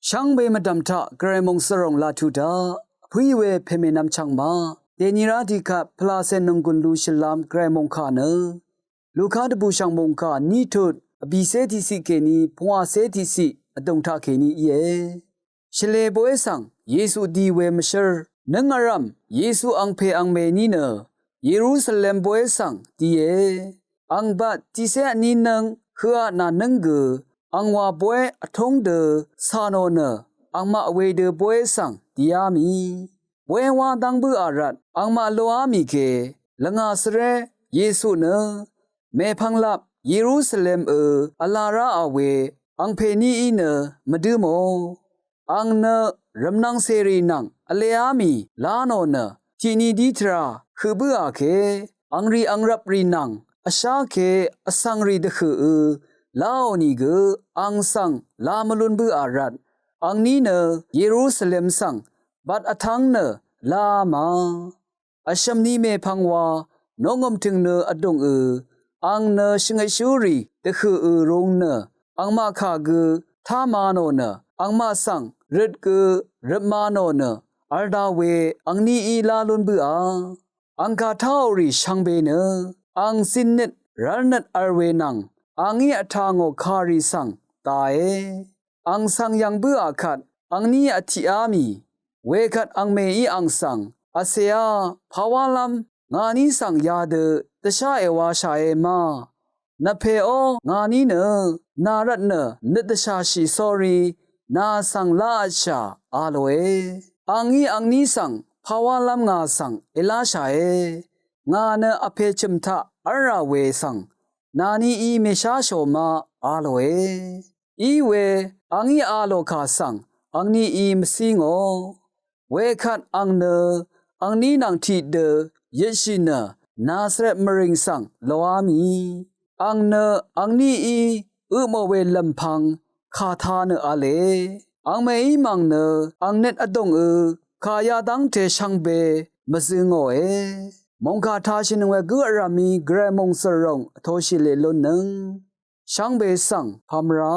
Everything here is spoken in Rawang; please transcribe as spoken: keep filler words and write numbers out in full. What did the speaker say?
Shvngbe mvdv̀m taq Gvray mòngsvròng laq tuq daq, vpǿí we pèmènvm chv̀ng ma. Dèni rá tiqkvt pvlacè nònggùn lu shvlam Gvray mòngkà nø, Luka dvbùshv̀ng mòngkà ní tut, vbìcé tiqciq kèní pungwàcé tiqciq vdùng taqkèní íe. Shvlē boé svng Yesu di we mvshǿr, nǿng vrv̀m Yesu angpè angmè ní nø Yerusalem boé svng die. Ang bvt tiqcé vní nǿng høqa nànǿng gø, angwà boé vtúng dø cà nò nø, angmaq wedø boé svng diá mì. Boé wá dv́ng bǿà rvt, angmaq loá mì ke, lvngà svré Yesu nø, mèpvnglap Yerusalem ø vla ráà we, angpè níí nø mvdǿ mò. Ang nø rvmnvng cèrì nvng vleá mì lá nò nø, tiqni dí tvrà høq bǿà ke, angrì angrvprì nvng vshá ke vsvngrì dvhø̀ ø láò nìgø, ang svng la mvlun bǿà rvt, angní nø Yerusalem svng bvt vtv́ng nø láá ma. Vshø̀m ni mèpvng wa, noqngø̀m tø̀ng nø vdùng ø, ang nø shvngøtshúrì dvhø̀ ø rung nø, angmaq kà gø tá ma nò nø, angmaq svng røt gø røp ma nò nø, vl da we angníí lá lún bǿà. Ang kà táò rì shvngbe nø, ang zitnøt rv́lnøt vl we nvng, angí vtà ngò kàrì svng dàe. Ang svng yv̀ng bǿà kvt, angní vtiqá mì. Wekvt angmèí ang svng, vcèá, pàwálv́m ngàní svng yadø dvshá èwāshàe ma. Nvpèó ngàní nø, nà rvt nø nøt dvshàshì sórí, nà svng lávtshà a lòe. Angí angní svng pàwálv́m ngà svng èláshàe. Ngà nø vpè chø̀m taq v́lrà we svng, nàníí mèsháshò ma a lòe. Iwe, angí a lò kà svng, angníí mvcí ngò. Wekvt ang nø, angní nvng tiqdø, yøtshì nø, Nazaret mvrìng svng loá mì. Ang nø, angníí, øpmò we lv̀mpvng, kà tā nø v̄le. Angmèí mv̀ng nø, ang nøt vdùng ø, kà yadv́ngte shvngbe, mvzø̄ ngòe. Mòngkà tāshìnøng we gǿ vrv̀mí, Gvray mòngsvròng, vtoshì leq lúnnøng. Shvngbe svng pàmvrá.